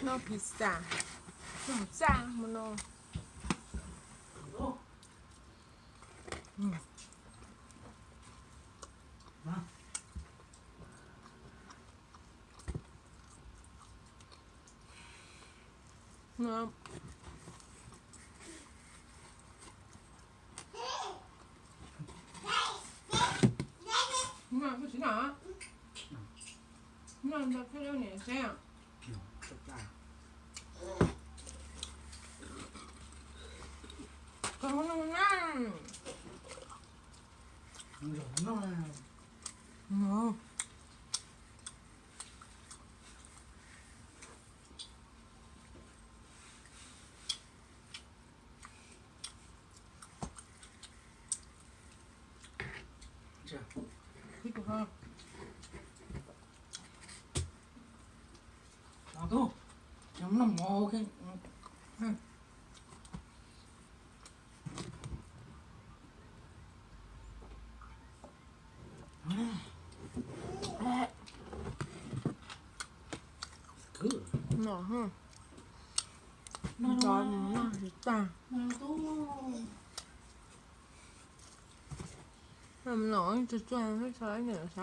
Noj pizza, noj txaj mus no. Noj tsis tag. Noj tsuag tsuag, noj txhob ib niam xav.